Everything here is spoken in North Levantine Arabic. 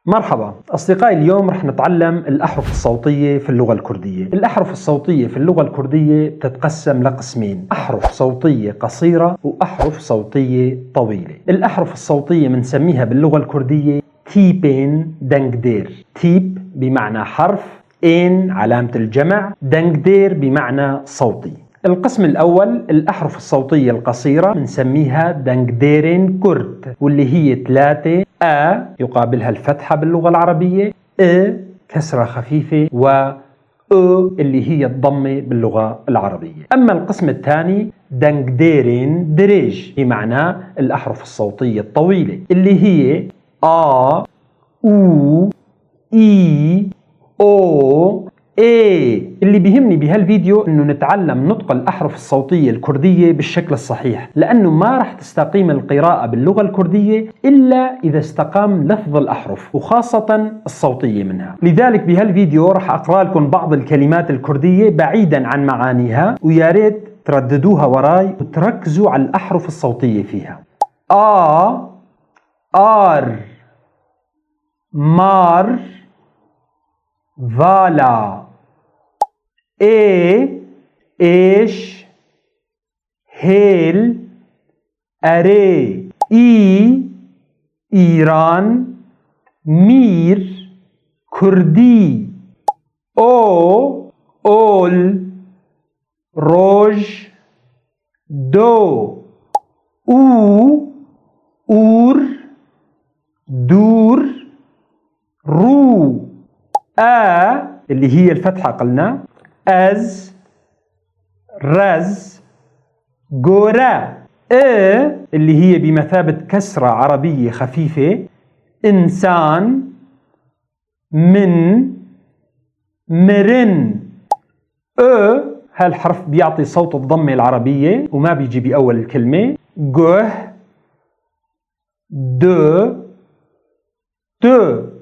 مرحبا أصدقائي، اليوم رح نتعلم الأحرف الصوتية في اللغة الكردية. الأحرف الصوتية في اللغة الكردية تتقسم لقسمين: أحرف صوتية قصيرة وأحرف صوتية طويلة. الأحرف الصوتية بنسميها باللغة الكردية tîpên dengdêr. tîp بمعنى حرف، ên علامة الجمع، dengdêr بمعنى صوتي. القسم الأول الأحرف الصوتية القصيرة بنسميها dengdêrên kurt، واللي هي 3: أ يقابلها الفتحة باللغة العربية، إ كسرة خفيفة، و أ اللي هي الضمة باللغة العربية. أما القسم الثاني dengdêrên dirêj، بمعنى الأحرف الصوتية الطويلة، اللي هي آ، أو، إي، أو، إيه. اللي بيهمني بهالفيديو انه نتعلم نطق الاحرف الصوتية الكردية بالشكل الصحيح، لانه ما رح تستقيم القراءة باللغة الكردية الا اذا استقام لفظ الاحرف، وخاصة الصوتية منها. لذلك بهالفيديو رح اقرأ لكم بعض الكلمات الكردية بعيدا عن معانيها، ويا ريت ترددوها وراي وتركزوا على الاحرف الصوتية فيها. آ، ar، mar، vala، ê، êş، hêl، erê، î، Îran، mîr، kurdî، o، ol، roj، do، û، ûr، dûr، rû، a اللي هي الفتحة قلنا، ez، rez، gora، ا اللي هي بمثابة كسرة عربية خفيفة، إنسان، من، mirin، أ هالحرف بيعطي صوت الضمة العربية وما بيجي بأول الكلمة، guh، de، te.